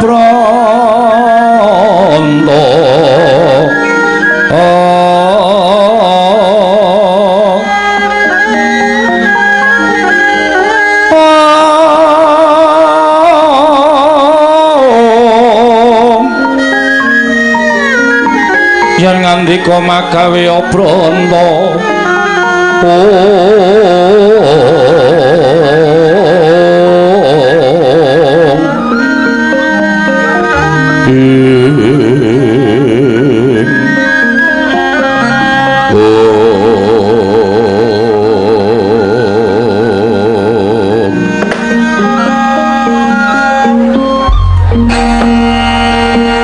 branta. Yen ngandika magawe branta.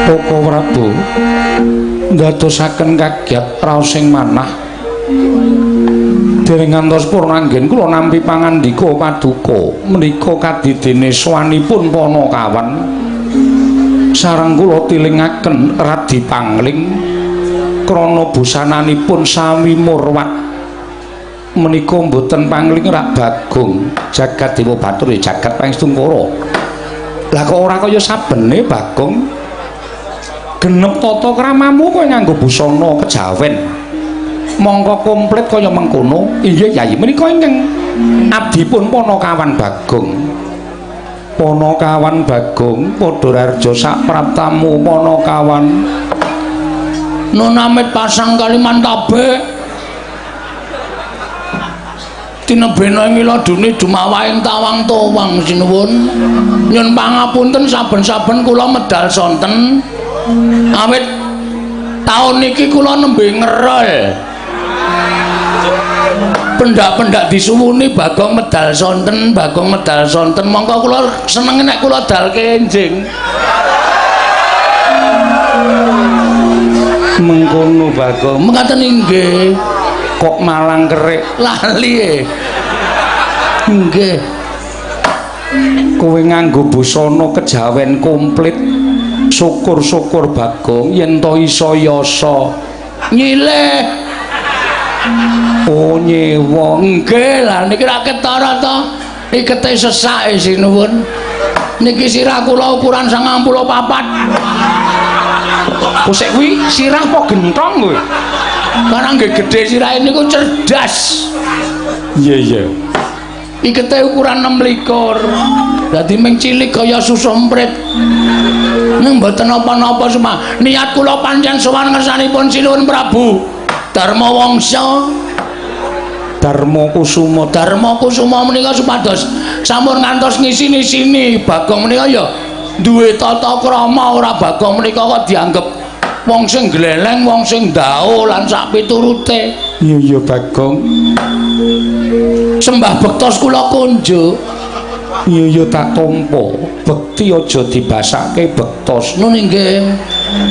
Koko Prabu ndadosaken kagiat raos sing manah. Dereng ngantos purna anggen kula nampi pangandika paduka menika kadidene sowanipun Panakawan sareng kula tilingaken Radi Pangling krana busananipun sami murwat menika mboten Pangling rak Bagong jagat Dewa Bathara jagat Pangestungkara. Lah kok ora kaya sabene Bagong genep tata kramamu kowe nganggo busana kejawen mongko komplit kaya mengkono. Inggih Yayi, menika ingkang abdipun Panakawan Bagong. Panakawan Bagong padha raharja sapraptamu Panakawan. Nun amit pasang Kalimantabe tinebena ing iladune dumawahing tawang towang sinuwun. Nyun pangapunten saben-saben kula medal sonten awit taun niki kula nembe ngerol. Pendak-pendak disuwuni Bagong medal sonten, Bagong medal sonten. Mongko kula seneng nek kula dalke enjing. Mengkono Bagong. Mekaten inggih. Kok malang kerik lali e. Nggih. Kowe nganggo busana kejawen komplit. Syukur-syukur Bagong yen to iso yasa nyileh. Oh nyewa. Nggih, lah niki ra ketara to. Ikete sesake sinuwun. Niki sirah kula ukuran 94. Kosek kuwi sirah apa gentong kowe? Karena nggih gedhe sirahe niku cerdas. Iya iya. Ikete ukuran 26. Dadi ming cilik kaya susu emprit. Ning mboten napa-napa semah. Niat kula pancen sowan ngersanipun Sinuwun Prabu Darma Wangsa. Darma Kusuma. Darma Kusuma menika supados sampun ngantos ngisini-sini Bagong menika ya duwe tata krama, ora Bagong menika kok dianggep wong sing gleleng, wong sing ndao lan sak piturute. Iya iya Bagong. Sembah bektos kula kunjuk. Iya iya tak tampa. Bekti aja dibasake bektos. Nun inggih.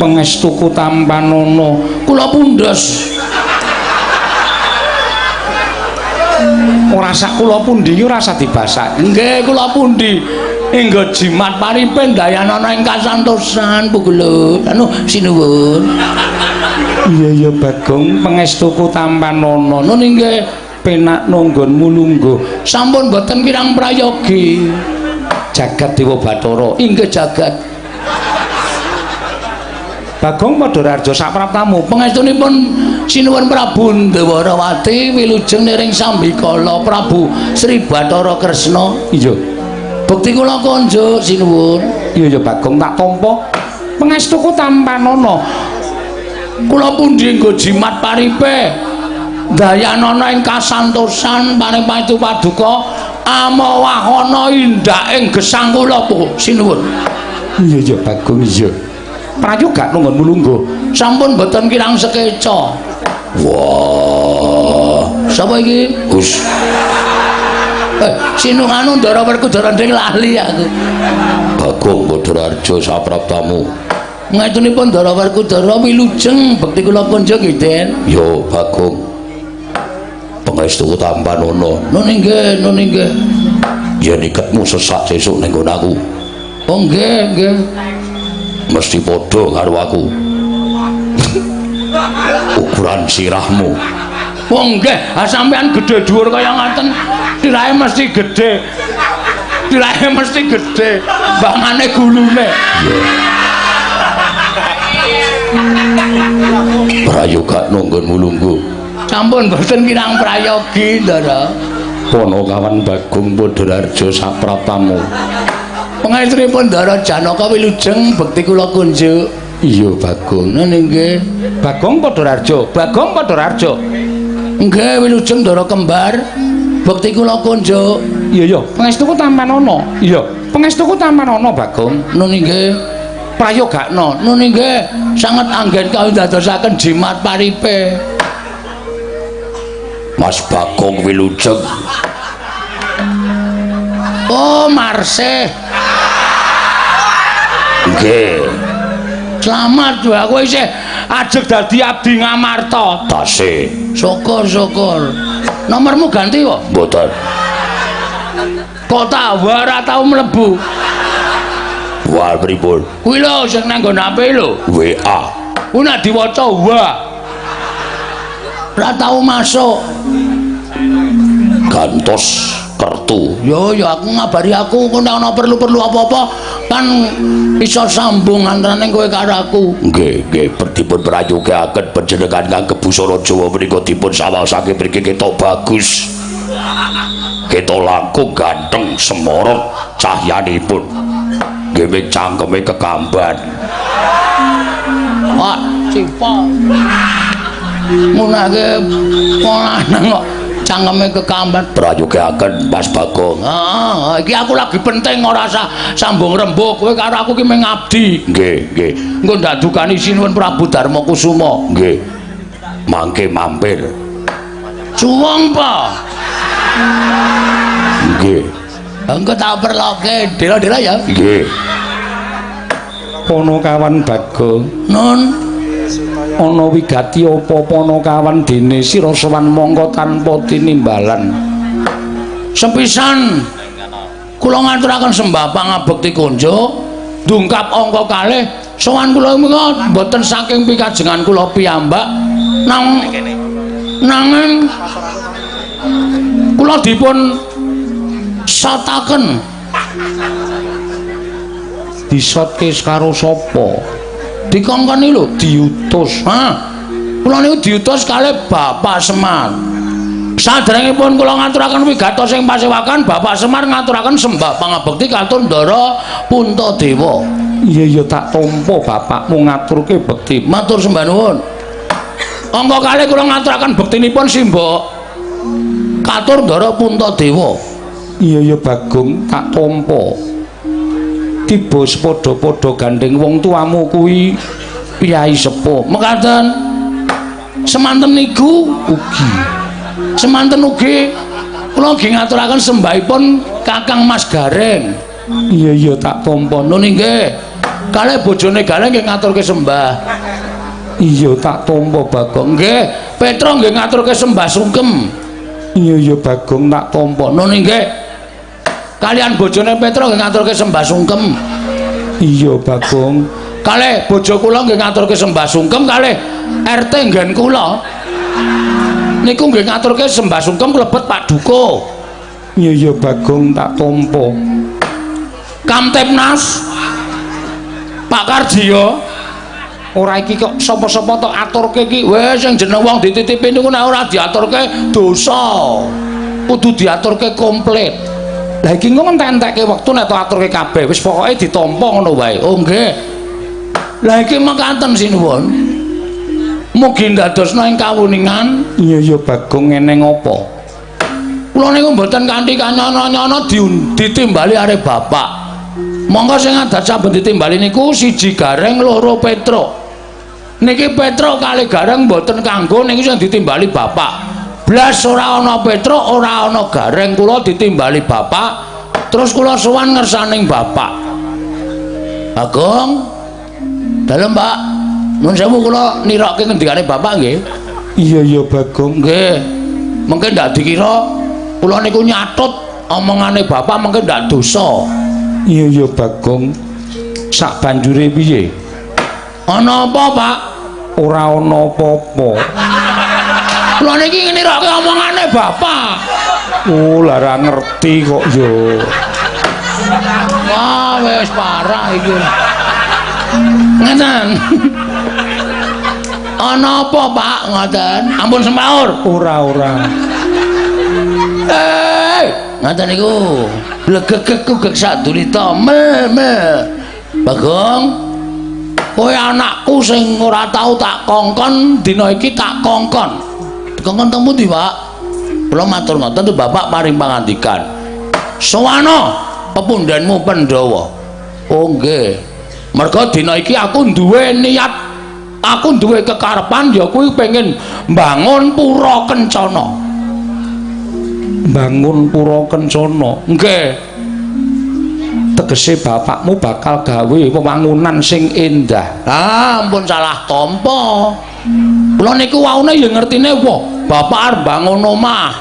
Pangestuku tampanana kula pundhes. Ora sak kula pundi iki ora usah dibasak. Nggih kula pundi. Enggo jimat paripe ndayanana ing kasantosan Pugelut. Anu sinuwun. Iya iya Bagong, pangestuku tampanana. Nun inggih. Penak nanggonmu lungguh. Sampun boten kirang prayogi. Jagat Dewa Bathara. Inggih jagat. Bagong padha raharja sapraptamu. Pangestunipun Sinuwun Prabu Ndwarawati wilujeng niring sambikala Prabu Sri Bathara Kresna. Iya. Bekti kula konjuk sinuwun. Iya iya Bagong tak tampa. Pangestuku tampanana. Kula pundi nggo jimat paripe dayanana ing kasantosan paring pangestu paduka amawahana indak ing gesang kula sinuwun. Iya iya Bagong iya. Prayoga nunggonmu lungguh. Sampun boten kirang sekeca. Wah, sapa iki? Gus. Sinung anu Ndara Werkudara nding lali aku. Bagong Badararja sapraptamu. Ngetunipun Ndara Werkudara wilujeng bekti kula kunjuk nggih, Den. Yo Bagong. Pangestuku tampanana. Nun inggih, nun inggih. Yen iketmu sesak sesuk ning nggon aku. Oh nggih, nggih. Mesti padha karo aku. Ukuran sirahmu. Oh nggih, ha sampean gedhe dhuwur kaya ngaten, sirahe mesti gedhe. Dilake mesti gedhe, bangane gulune. Iya. Prayoga nunggun mulunggu. Sampun boten kirang prayogi, Ndara. Panakawan Bagong Padhararja sapratamu. Pangestunipun Ndara Janaka wilujeng bekti kula kunjuk. Iya, Bagong. Nggih nggih. Bagong Padhararja, Bagong Padhararja. Nggih wilujeng Ndara kembar. Bekti kula kunjuk. Iya iya, pangestuku tampan ana. Iya, pangestuku tampan ana, Bagong. Nun nggih. Prayogakno. Nun nggih, sanget anggen kawindadosaken jimat paripe. Mas Bagong wilujeng. Oh, Marsih. Nggih. Selamat wae aku isih ajeg dadi abdi Ngamarta. Tasih. Syukur syukur. Nomormu ganti kok? Mboten. Kok ta ora tau mlebu. Wah, pripun? Kuwi lho sing nang nggon HP lho. WA. Ku nek diwaca wa. Ora tau masuk. Gantos kertu. Yo yo aku ngabari aku engko nek ana perlu-perlu apa-apa kan iso sambung antarane kowe karo aku. Nggih, nggih, dipun prayogaken panjenengan kang busana Jawa menika dipun sawasake mriki ketok bagus. Ketok langkung ganteng semorot cahyanipun. Nggih ming cangkeme kekamban. Wah, cipa. Ngunake wong lanang kok cangkeme kekamban. Prayogaken Mas Bagong. Heeh, iki aku lagi penting ora usah sambung rembug. Kowe karo aku ki mung ngabdi. Nggih, nggih. Engko ndadukani Sinuwun Prabu Darma Kusuma. Nggih. Mangke mampir. Suwung pa. Nggih. Engko tak perloke dela-dela ya. Nggih. Panakawan Bagong. Nun, ana wigati apa panakawan dene sira sowan mongko tanpa tinimbalan. Sepisan kula ngaturaken sembah pangabekti konjo dungkap angka kalih sowan kula menika mboten saking pikajengan kula piyambak nang nanging kula dipun sotaken. Disotke karo sapa? Dikongkoni lho, diutus. Ha. Kula niku diutus kalih Bapak Semar. Saderengipun kula ngaturaken wigatos ing pasewakan, Bapak Semar ngaturaken sembah pangabekti katur Ndara Puntadewa. Iya iya tak tampa bapakmu ngaturke bekti. Matur sembah nuwun. Angka kalih kula ngaturaken bektinipun simbok katur Ndara Puntadewa. Iya iya Bagong tak tampa. Tiba sepadha-padha gandeng wong tuamu kuwi piyai sepuh. Mekaten semanten niku ugi. Semanten ugi kula nggih ngaturaken sembahipun Kakang Mas Gareng. Iya iya tak tampa. Nun nggih. Kalih bojone Gareng nggih ngaturke sembah. Iya tak tampa Bagong. Nggih, Petro nggih ngaturke sembah sungkem. Iya iya Bagong tak tampa. Nun nggih. Kalian bojone Petro nggih ngaturke sembah sungkem. Iya Bagong. Kalih bojo kula nggih ngaturke sembah sungkem kalih RT nggen kula. Niku nggih ngaturke sembah sungkem klebet Pak Duko. Iya iya Bagong tak tampa. Kamtipnas Pak Karjiyo. Ora iki kok sapa-sapa tok aturke iki. Wis sing jeneng wong dititipi niku nek ora diaturke dosa. Kudu diaturke komplit. Lah iki engko ngentek-entekke wektu nek tok aturke kabeh, wis pokoke ditampa ngono wae. Oh nggih. Lah iki mekaten sinuwun. Mugi ndadosna ing kawuningan. Iya iya Bagong ngene ngopo? Kula niku mboten kanthi kanyana-nyana ditimbali arep bapak. Monggo sing adat saben ditimbali niku siji Gareng, loro Petruk. Niki Petruk kali Gareng mboten kanggo niki sing ditimbali bapak. Blas ora ana Petruk, ora ana Gareng, kula ditimbali bapak. Terus kula sowan ngersaning bapak. Bagong. Dalem, Pak. Nuwun sewu kula nirokke ngendikane bapak nggih. Iya iya Bagong. Nggih. Mengke ndak dikira kula niku nyatut omongane bapak mengke ndak dosa. Iya iya Bagong. Sak banjure piye? Ana apa, Pak? Ora ana apa-apa. Kula niki nirokke omongane bapak. Oh, lah ora ngerti kok yo. Wis parah iki. Ngeten. Ana apa, Pak? Ngoten. Ampun semaur. Ora, ora. Ngoten niku. Blegegeg geg sadulita. Mel mel. Bagong, kowe anakku sing ora tau tak kongkon, dina iki tak kongkon. Dikongkon teng pundi, Pak? Kula matur ngoten tuh Bapak paring pangandikan. Sowana pepundhenmu Pandhawa. Oh nggih. Merga dina iki aku duwe niat, aku duwe kekarepan ya kuwi pengen mbangun pura kencana. Bangun pura kencana. Nggih. Tegese bapakmu bakal gawe wewangunan sing endah. Ah, ampun salah tampa. Kula niku waune ya ngertine wah, bapak arep bangun omah.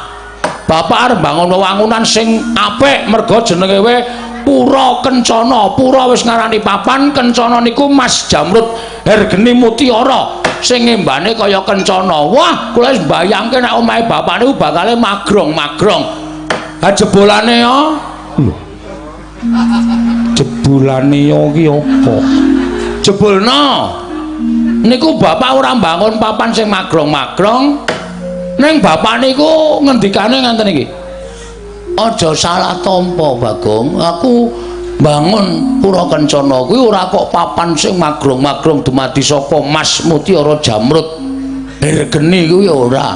Bapak arep bangun wewangunan sing apik merga jenenge we Pura Kencana. Pura wis ngarani papan, kencana niku Mas Jamrud Hergeni Mutiara sing ngembane kaya kencana. Wah, kula wis mbayangke nek omahe bapak niku bakale magrong-magrong. Ha jebolane ya. Lho. Jebolane yo ki apa? Jebolno. Niku bapak ora mbangun papan sing magrong-magrong. Ning bapak niku ngendikane ngaten iki. Aja salah tampa, Bagong. Aku bangun pura kencana kuwi ora kok papan sing magrong-magrong dumadi saka Mas Mutiara Jamrud Hergeni kuwi ora.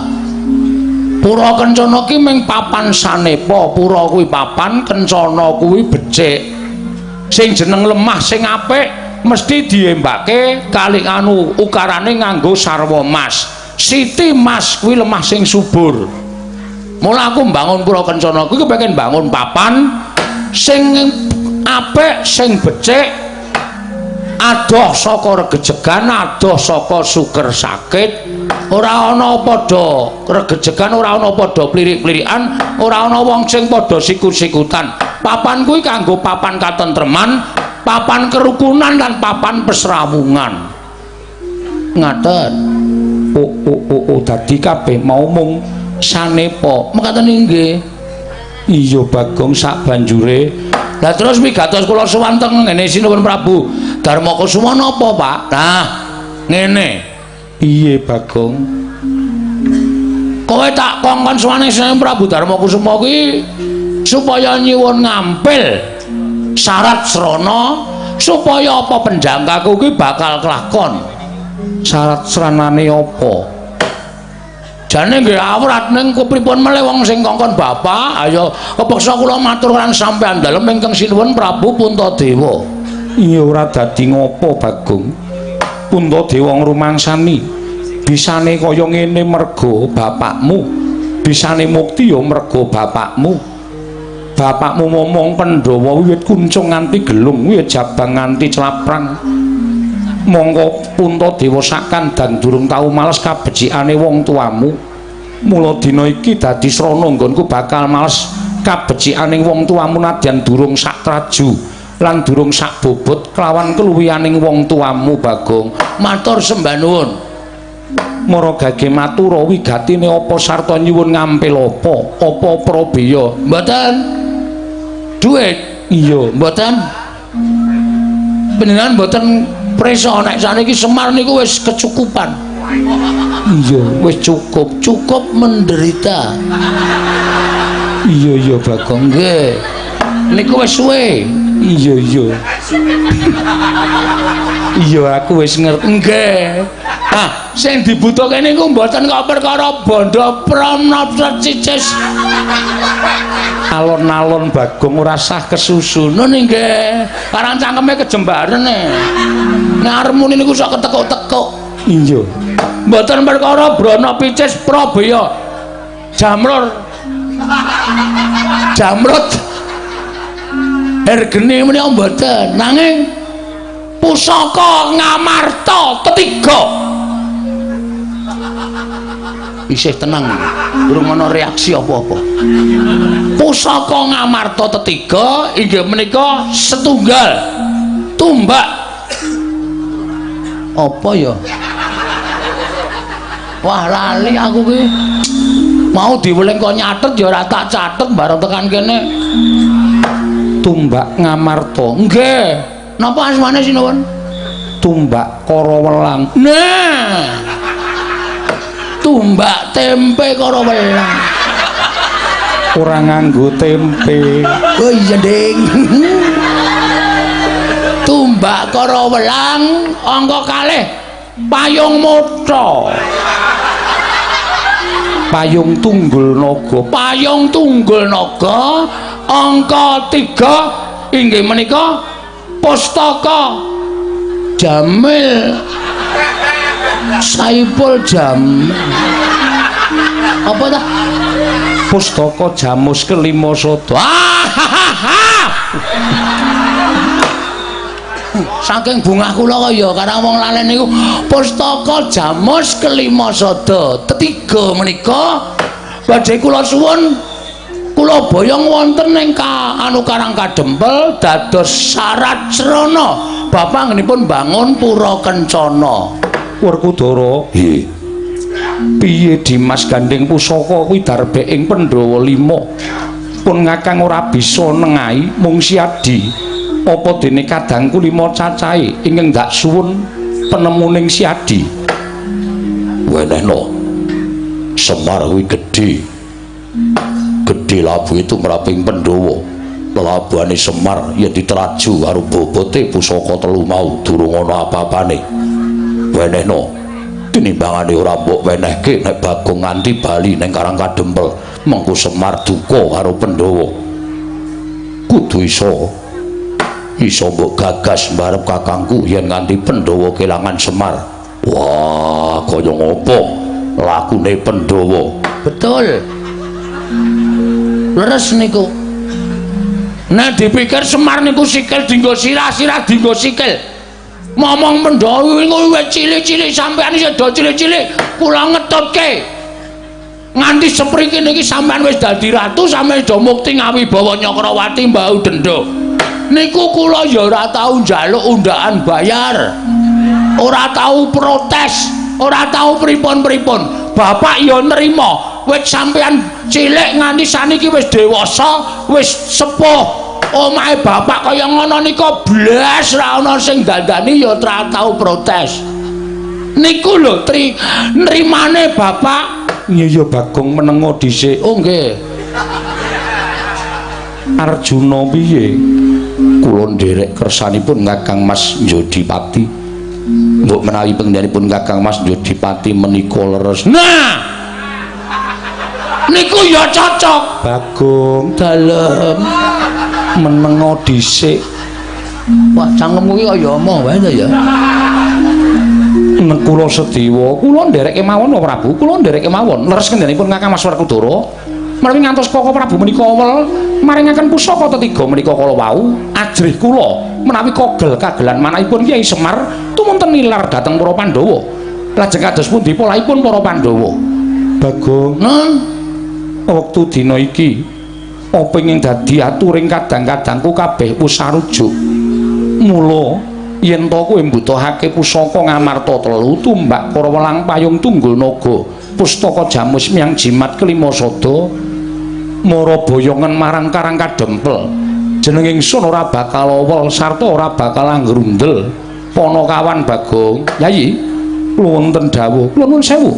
Pura kencana ki ming papan sanepa, pura kuwi papan, kencana kuwi becik. Sing jeneng lemah sing apik mesti diembake kali anu ukarane nganggo sarwa mas. Siti mas kuwi lemah sing subur. Mula aku mbangun pura kencana kuwi kepengin bangun papan sing apik, sing becik, adoh saka regejegan, adoh saka suker sakit, ora ana padha regejegan, ora ana padha plirik-plirikan, ora ana wong sing padha sikut-sikutan. Papan kuwi kanggo papan katentreman, papan kerukunan lan papan pesrawungan. Ngaten. Oh oh oh, oh dadi kabeh mau mung sanepa. Mekaten inggih. Iya Bagong, sak banjure. Lah terus wigatos kula sowan teng ngene Sinuwun Prabu Darma Kusuma napa, Pak? Nah, ngene. Piye Bagong? Kowe tak kongkon sowan Sinuwun Prabu Darma Kusuma kuwi supaya nyuwun ngampil syarat srana supaya apa penjangkaku kuwi bakal kelakon. Syarat sranane apa? Jane nggih awrat ning kepripun melih wong sing kongkon bapak, ayo kepeksa kula matur lan sampeyan dalem ingkang sinuwun Prabu Puntadewa. Iya ora dadi ngopo Bagong. Puntadewa ngrumangsani bisane kaya ngene merga bapakmu, bisane mukti ya merga bapakmu. Bapakmu momong Pandhawa wiwit kuncung nganti gelung, wiwit jabang nganti claprang. Mongko Puntadewa sakandan durung tau males kabecikane wong tuamu. Mula dina iki dadi srana nggonku bakal males kabecikaning wong tuamu nadyan durung sak traju lan durung sak bobot kelawan keluwihaning wong tuamu Bagong. Matur sembah nuwun. Mara gage matura wigatine apa sarta nyuwun ngampil apa? Apa prabeya? Mboten. Duit? Iya. Mboten. Panjenengan mboten prisa nek saniki Semar niku wis kecukupan. Iya, wis cukup, cukup menderita. Iya iya Bagong. Nggih. Niku wis suwe. Iya iya. Iya aku wis ngerti. Nggih. Ah, sing dibutuhke niku mboten kok perkara bondo promnopset cicis. Alon-alon Bagong ora sah kesusu. Nun nggih. Karang cangkeme kejembaren e. Nek arep muni niku sok ketekuk-tekuk. Iya. Mboten perkara brana picis prabaya. Jamrur. Jamrut. Hergeni menika mboten. Nanging pusaka Ngamarta ketiga. Isih tenang, durung ana reaksi apa-apa. Pusaka Ngamarta ketiga inggih menika setunggal tumbak. Apa ya? Wah lali aku ki. Mau diweling kok nyatet ya ora tak catet bareng tekan kene. Tumbak Ngamarta. Nggih. Napa asmane sinuwun? Tumbak Karawelang. Nah. Tumbak tempe Karawelang. Ora nganggo tempe. Oh iya, Ding. Tumbak Karawelang angka kalih payung motha. Payung Tunggul Naga. Payung Tunggul Naga angka 3 inggih menika Pustaka Jamil Saipul Jam. Apa ta? Pustaka Jamus kelima sada. Saking bungah kula kaya karang wong lalen niku Pustaka Jamus kelima sada. Tetiga menika badhe kula suwun kula boyong wonten ing anu Karang Kadempel dados syarat srana bapak anggenipun bangun pura kencana. Werkudara, nggih. Piye Dimas Gandhing pusaka kuwi darbe ing Pandhawa 5. Pun ngakang ora bisa nengahi mung Siadi. Apa dene kadangku 5 cacahe ingkang ndak suwun penemuning Siadi. Wenehno. Semar kuwi gedhe. Gedhe labuhe tumraping Pandhawa. Lelabuhane Semar yen diteraju karo bobote pusaka telu mau durung ana apa-apane. Wenehno. Tinimbangane ora mbok wenehke nek Bagong nganti bali ning Karang Kadempel, mengko Semar duka karo Pandhawa. Kudu iso iso mbok gagas mbarep kakangku yen nganti Pandhawa kelangan Semar. Wah, kaya ngopo lakune Pandhawa? Betul. Leres niku. Nek dipikir Semar niku sikil dienggo sirah, sirah dienggo sikil. Momong Pandhawa niku wis cilik-cilik sampean isih do cilik-cilik, kula ngetutke. Nganti sepriki niki sampean wis dadi ratu, sampean do mukti ngawibawa Nyakrawati mbau denda. Niku kula ya ora tau njaluk undaan bayar. Ora tau protes, ora tau pripun-pripun. Bapak ya nrima. Wit sampean cilik nganti saniki wis dewasa, wis sepuh. Omahe bapak kaya ngono nika blas ra ana sing dandani ya ora tau protes. Niku lho tri nrimane bapak. Iya ya Bagong menengo dhisik. Oh nggih. Arjuna piye? Kula nderek kersanipun Kakang Mas Jodipati. Mbok menawi panjenenganipun Kakang Mas Jodipati menika leres. Nah. Niku ya cocok. Bagong dalem menengo dhisik. Wah, cangkemmu iki kaya omong wae ta ya. Nek kula sedewa, kula nderek kemawon Prabu, kula nderek kemawon. Leres kendhanipun Kakang Mas Werkudara. Menawi ngantos Koko Prabu menika wel maringaken pusaka tetiga menika kala wau, ajrih kula menawi kogel kagelan manahipun Kyai Semar tumunten nilar dhateng para Pandhawa. Lajeng kados pundi polahipun para Pandhawa? Bagong, nun wektu dina iki apa ingkang dadi aturing kadang-kadangku kabeh wis sarujuk. Mula yen to kowe mbutuhake pusaka Ngamarta telu, tumbak Karawelang payung Tunggul Naga, pustaka Jamus Miang Jimat kelima sada, mara boyongan marang Karang Kadempel. Jeneng ingsun ora bakal owel sarta ora bakal anggrundel. Panakawan Bagong, Yayi, kula wonten dawuh, kula nuwun sewu.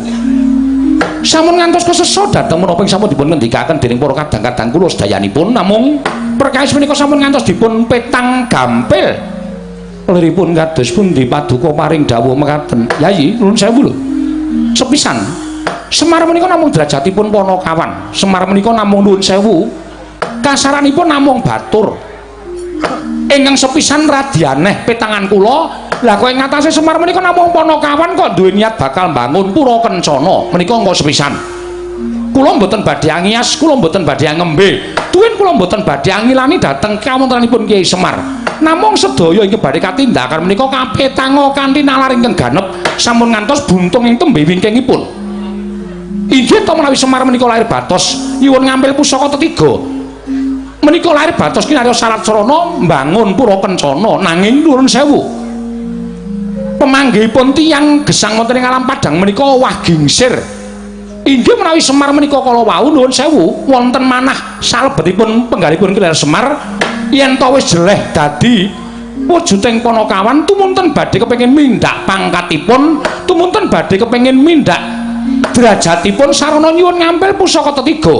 Sampun ngantos kesesa dhateng menapa ing sampun dipun ngendikaken dening para kadang-kadang kula sedayanipun, namung perkawis menika sampun ngantos dipun petang gampil. Liripun kados pundi paduka paring dawuh mekaten. Yayi, nuwun sewu lho. Sepisan Semar menika namung derajatipun panakawan. Semar menika namung nuwun sewu. Kasaranipun namung batur. Ingkang sepisan radi aneh petangan kula. Lah kok ing ngatasé Semar menika namung panakawan kok duwe niat bakal mbangun pura kencana. Menika angka sepisan. Kula mboten badhe angiyas, kula mboten badhe ngembe. Tuwin kula mboten badhe angilani dhateng kawontenanipun Kyai Semar. Namung sedaya ingkang badhe katindakan menika kapetanga kanthi nalar ingkang ganep sampun ngantos buntung ing tembe wingkingipun. Inggih to menawi Semar menika lahir batos nyuwun ngampil pusaka tetiga. Menika lahir batos kinarya syarat sarana mbangun pura kencana, nanging nuwun sewu. Pemanggihipun tiyang gesang wonten ing alam padang menika wah gingsir. Inggih menawi Semar menika kala wau nuwun sewu wonten manah salebetipun penggalipun Kiler Semar Yen to wis jeleh dadi wujuding Panakawan tumunten badhe kepengin mindhak pangkatipun, tumunten badhe kepengin mindhak derajatipun sarana nyuwun ngampil pusaka tetiga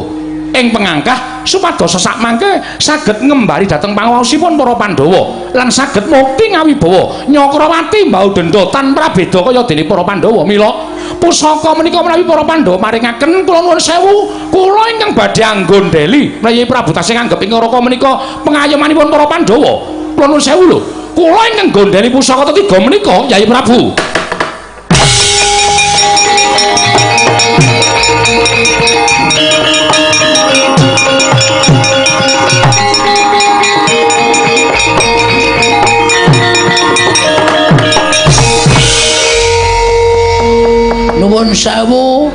ing pengangkah supados sesak mangke saged ngembari dhateng panguwasipun para Pandhawa lan saged mukti ngawibawa Nyakrawati mbau denda tanpa beda kaya dene para Pandhawa. Mila pusaka menika menawi para Pandhawa maringaken kula nuwun sewu, kula ingkang badhe anggondheli menawi Prabu tasih nganggep ing Naraka menika pengayomanipun para Pandhawa. Kula nuwun sewu lho, kula ingkang gondheli pusaka tetiga menika Yai Prabu. Nuwun sewu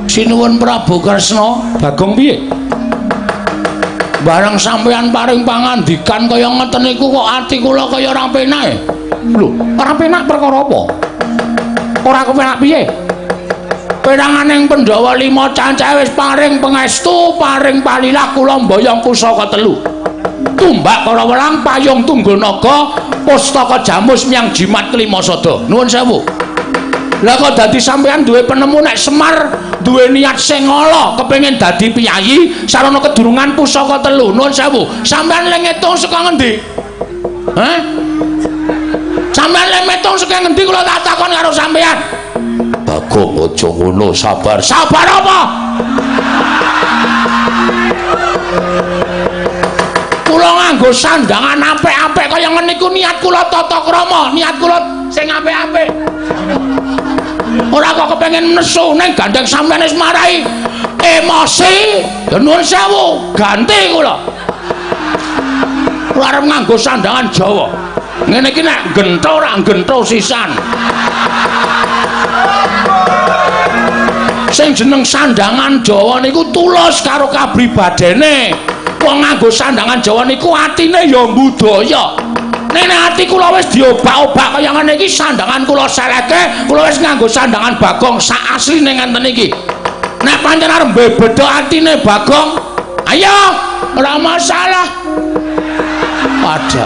sinuwun Prabu Kresna. Bagong piye? Bareng sampeyan paring pangandikan kaya ngeten niku kok ati kula kaya ora penak. Lho, ora penak perkara apa? Ora kepenak piye? Peranganing Pandhawa 5 cancahe wis paring pangestu, paring palilah kula mboyong pusaka telu. Tumbak para welang, payung tunggul naga, pustaka jamus miang jimat kelima sada. Nuwun sewu. Lah kok dadi sampeyan duwe penemu nek Semar duwe niat sing ala kepengin dadi piyayi sarana kedurungan pusaka telu. Nuwun sewu. Sampeyan le ngitung saka ngendi? Hah? Sampeyan le ngitung saka ngendi kula tak takon karo sampeyan. Bagong aja ngono, sabar. Sabar apa? Kula nganggo sandangan apik-apik kaya ngene iku niat kula tata krama, niat kula sing apik-apik. Ora kok kepengin nesu ning gandeng sampeyan wis marai emosi. Ya nuwun sewu, ganti kula. Kula arep nganggo sandangan Jawa. Ngene iki nek gentho ora gentho sisan. Sing jeneng sandangan Jawa niku tulus karo kapribadene. Wong nganggo sandangan Jawa niku atine ya budaya. Nek ati kula wis diobak-obak kaya ngene iki sandangan kula seleke, kula wis nganggo sandangan Bagong sak asline ngenten iki. Nek pancen arep mbebedha atine Bagong, ayo ora masalah. Padha.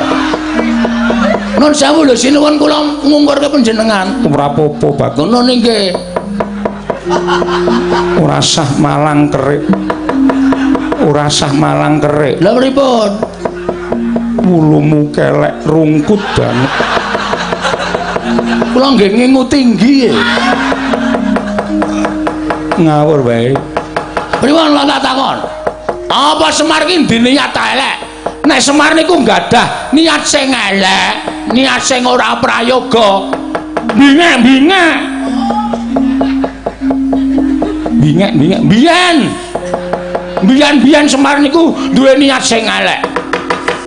Nun sewu lho sinuwun kula ngungkurke panjenengan. Ora apa-apa Bagong. Ngono nggih. Ora sah malang kerik. Ora sah malang kerik. Lha pripun? Wulumu kelek rungkut banget. Kula nggih ngingu tinggi. Ngawur wae. Pripun kula tak takon? Apa Semar ki ndiniat elek? Nek Semar niku nggadah niat sing elek, niat sing ora prayoga. Bingek-bingek. Bingek-bingek. Biyen. Biyen-biyen Semar niku duwe niat sing elek.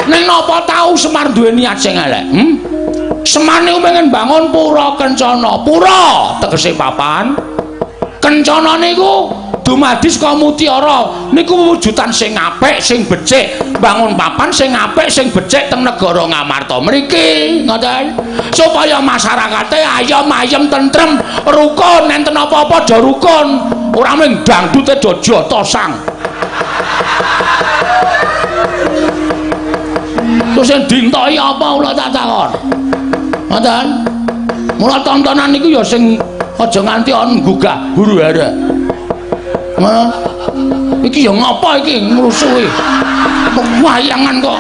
Ning napa tau Semar duwe niat sing elek? Semar niku pengen bangun pura kencana. Pura tegese papan. Kencana niku dumadi saka mutiara. Niku wujudan sing apik, sing becik. Bangun papan sing apik, sing becik teng negara Ngamarta mriki, ngoten. Supaya masyarakate ayom ayem tentrem, rukun, enten apa-apa do rukun. Ora mung dangdute do jotosang. Terus sing dintoki apa kula tak takon. Ngoten. Mula tontonan niku ya sing aja nganti ana nggugah huru-hara. Ngono. Iki ya ngapa iki ngrusuhi? Wayangan kok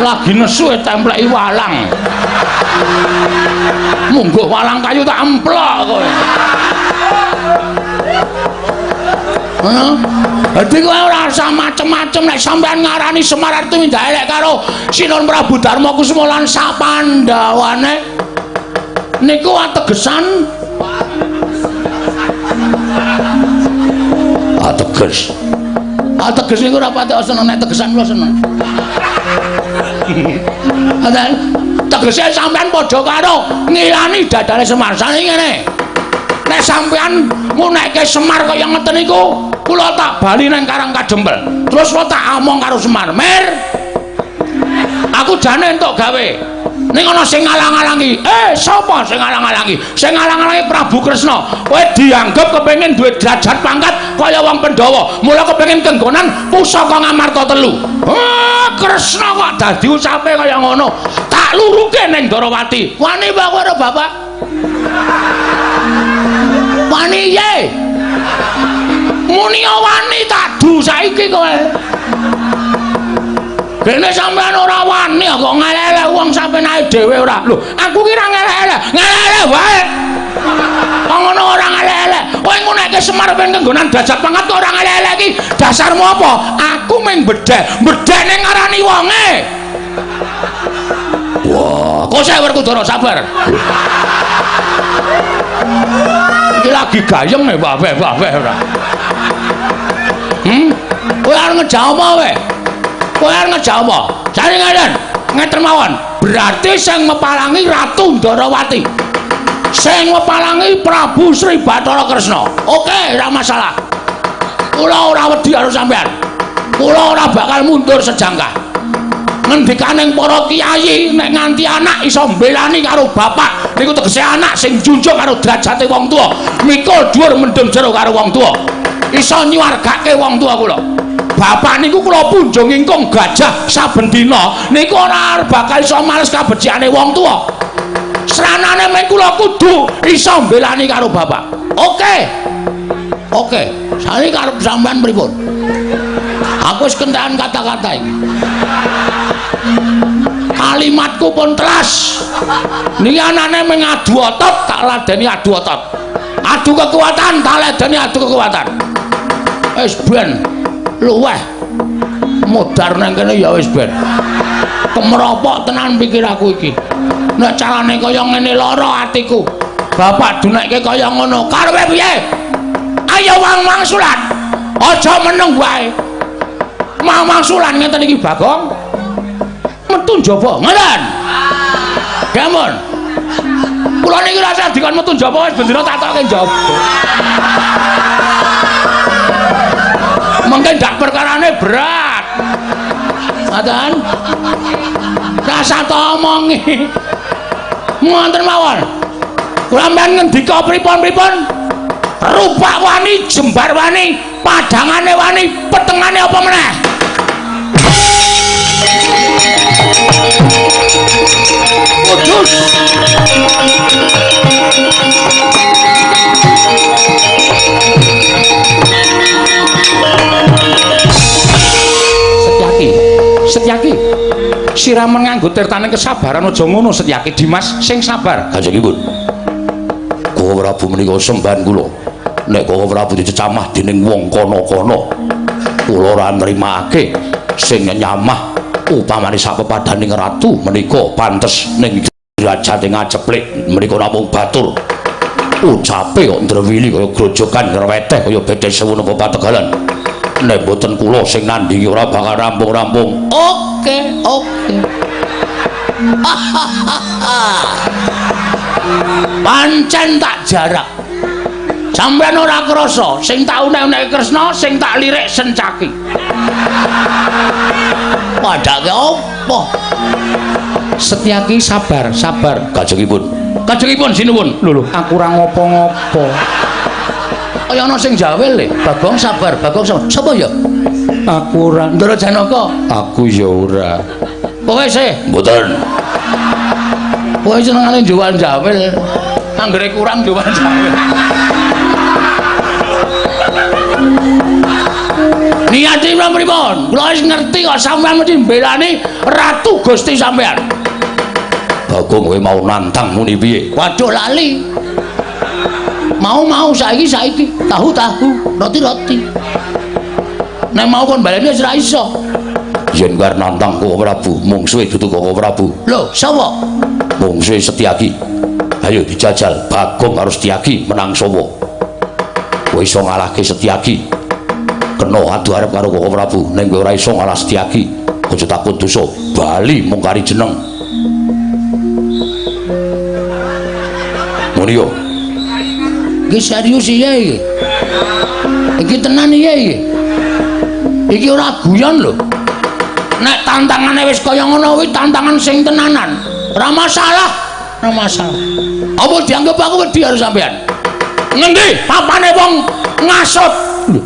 lagi nesu templeki walang. Mungguh walang kayu tak emplok kowe. Ngono. Dadi kowe ora usah macem-macem nek sampean ngarani Semar arep tumindak elek karo Sinuwun Prabu Darma Kusuma lan sapandawane niku ategesan ateges. Ateges niku ora patek seneng nek tegesan kula seneng. Ngoten. Tegese sampean padha karo ngilani dadane Semar. Sane ngene. Nek sampean ngunekke Semar kaya ngeten niku, kula tak bali nang Karang Kadempel. Terus kula tak omong karo Semar, "Mir, aku jane entuk gawe. Ning ana sing ngalang-alangi. Sapa sing ngalang-alangi? Sing ngalang-alangi Prabu Kresna. Kowe dianggep kepengin duwe derajat pangkat kaya wong Pandhawa. Mula kepengin kenggonan pusaka Ngamarta telu. Kresna kok dadi ucape kaya ngono. Tak luruke ning Ndarawati. Wani apa kowe karo bapak? Wani ye. Muni wani tak du saiki kowe. Dene sampean ora wani kok ngelek-elek wong sampean dhewe ora. Lho, aku ki ora ngelek-elek, ngelek-elek wae. Wong ngono ora ngelek-elek. Kowe ngunekke Semar ben kenggonan derajat pangkat kok ora ngelek-elek iki. Dasarmu apa? Aku mung bedhek, bedhek ning ngarani wonge. Wah, kok saya Werkudara sabar. Iki lagi gayeng e wah-wah ora. Kowe arep ngejak apa kowe? Kowe arep ngejak apa? Jare ngeten, ngeten mawon. Berarti sing mepalangi Ratu Ndarawati. Sing mepalangi Prabu Sri Bathara Kresna. Oke, ora masalah. Kula ora wedi karo sampean. Kula ora bakal mundur sejangkah. Ngendikaning para kiai nek nganti anak iso mbelani karo bapak niku tegese anak sing junjung karo derajate wong tuwa, mikul dhuwur mendem jero karo wong tuwa, iso nyuwargake wong tuwa kula. Bapak niku kula punjung ingkung gajah saben dina niku ora bakal iso males kabecikane wong tuwa. Sranane meng kula kudu iso mbelani karo bapak. Oke. Oke, saiki karep sampean pripun? Aku wis kentekan kata-kata iki. Kalimatku pun telas. Niki anane meng adu otot, tak ladeni adu otot. Adu kekuatan, tak ladeni adu kekuatan. Wis ben luweh modar nang kene ya wis ben. Kemropok tenan pikiraku iki. Nek carane kaya ngene lara atiku. Bapak dunekke kaya ngono, karepe piye? Ayo wang-wangsulan. Aja meneng wae. Wang-wangsulan ngeten iki Bagong. Metu njaba, ngoten. Gampun. Kula niki rasa dikon metu njaba wis bendina tak tokke njaba. Mungkin ndak perkarane berat. Ngoten. Rasa to omongi. Ngoten mawon. Kula sampean ngendika pripun-pripun? Rupak wani, jembar wani, padangane wani, petengane apa meneh? Kudus. Setyaki, Setyaki. Siramen nganggo tirtane kesabaran aja ngono Setyaki. Dimas sing sabar. Kanjengipun. Koko Prabu menika sembahan kula. Nek Koko Prabu dicecamah dening wong kono-kono, kula ora nrimake sing nyamah upamane sapepadaning ratu menika pantes ning derajate ngaceplik menika namung batur. Ucape kok ndrewili kaya grojogan ngreweteh kaya bedhe sewu napa pategalan. Nek mboten kula sing nandhingi ora bakal rampung-rampung. Oke, oke. Pancen tak jarak. Sampeyan ora krasa, sing tak unek-unekke Kresna, sing tak lirik Sencaki. Padake apa? Setyaki sabar, sabar. Kajengipun. Kajengipun sinuwun. Lho lho, aku ora ngopo-ngopo. Kaya ana sing jawel le. Bagong sabar, Bagong sabar. Sapa ya? Aku ora. Ndara Janaka. Aku ya ora. Kowe sih? Mboten. Kowe senengane jual jawel. Anggere kurang jual jawel. Niate pripun? Kula wis ngerti kok sampean mesti mbelani Ratu Gusti sampean. Bagong kowe mau nantang muni piye? Waduh lali. Mau-mau saiki-saiki, tahu-tahu, roti-roti. Nek mau kon baleni wis ora iso. Yen kowe arep nantang Koko Prabu, mungsuhe dudu Koko Prabu. Lho, sapa? Mungsuhe Setyaki. Ayo dijajal Bagong karo Setyaki menang sapa? Kowe iso ngalahke Setyaki. Kena adu arep karo Koko Prabu, ning kowe ora iso ngalah Setyaki. Aja takut dosa, bali mung kari jeneng. Muni yo. Iki serius iya iki. Iki tenan iya iki. Iki ora guyon lho. Nek tantangane wis kaya ngono kuwi tantangan sing tenanan. Ora masalah, ora masalah. Apa dianggep aku wedi karo sampean? Ngendi papane wong ngasut? Lho.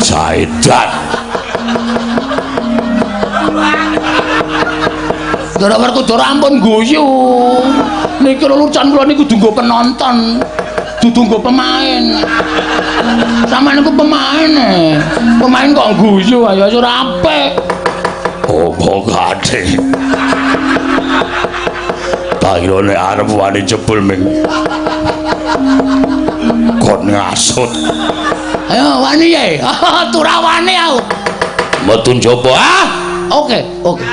Saidan. Ndara Werkudara ampun guyu. Niki lelucon kula niku kudu nggo penonton, dudu nggo pemain. Sampeyan niku pemain e. Pemain kok guyu ayo ora apik. Apa kate? Tak kira nek arep wani jebul ming kon ngasut. Ayo wani ye. Turah wani aku. Metu njaba ah. Oke, oke.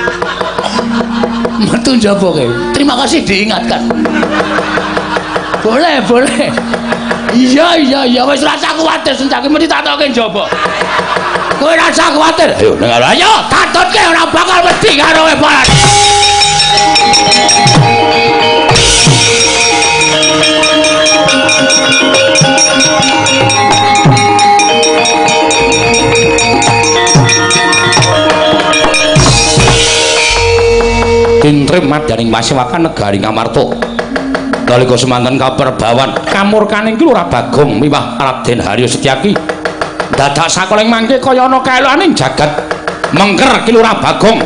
Metu njaba kowe. Terima kasih diingatkan. Boleh, boleh. Iya, iya, iya, wis rasa kuwatir sencake mesti tak tokke njaba. Kowe rasa kuwatir. Ayo ning ayo tatutke ora bakal wedi karo kowe Balan. Tintrim madyaning pasewakan negari Ngamarta. Nalika semanten kaperbawan kamurkaning Ki Lurah Bagong miwah Raden Haryo Setyaki dadak sakoling mangke kaya ana kaeloaning jagat mengker Ki Lurah Bagong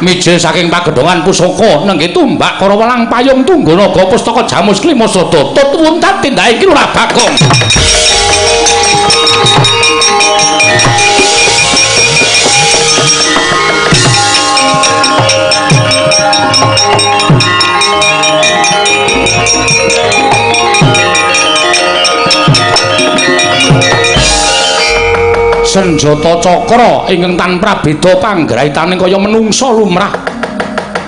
mijil saking pagedhongan pusaka nengge tumbak Karawelang payung tunggal naga pustaka jamus klima sada tut wuntat tindake Ki Lurah Bagong. Senjata cakra ingkang tanpa beda panggraitane kaya menungsa lumrah.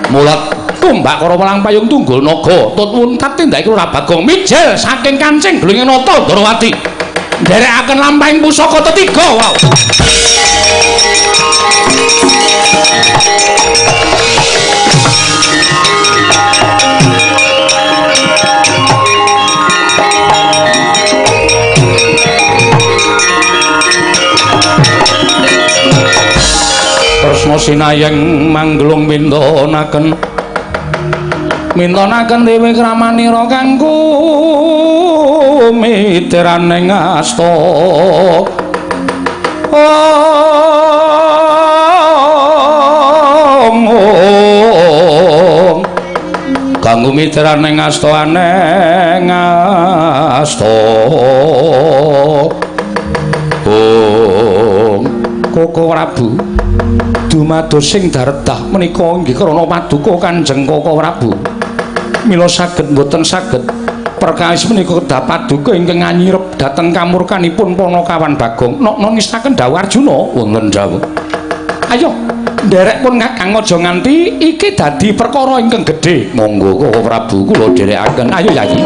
Mulat tumbak Karawelang payung tunggul naga tut wuntat tindake Lurah Bagong mijil saking kancing glunge nata Ndorowati. Nderekaken lampahing pusaka tetiga. Wow. Kresna sinayeng mangglung mintonaken mintonaken dewi kramanira kanggo miteraning asta. Om kanggo miteraning asta aneng asta. Om Koko Prabu dumados sing daredah menika inggih krana paduka Kanjeng Koko Prabu. Mila saged mboten saged perkawis menika kedah paduka ingkang nganyirep dhateng kamurkanipun Panakawan Bagong. Nok ngestaken dawuh Arjuna wonten dawuh. Ayo nderek pun Kakang aja nganti iki dadi perkara ingkang gedhe. Monggo Koko Prabu kula dherekaken. Ayo Yayi.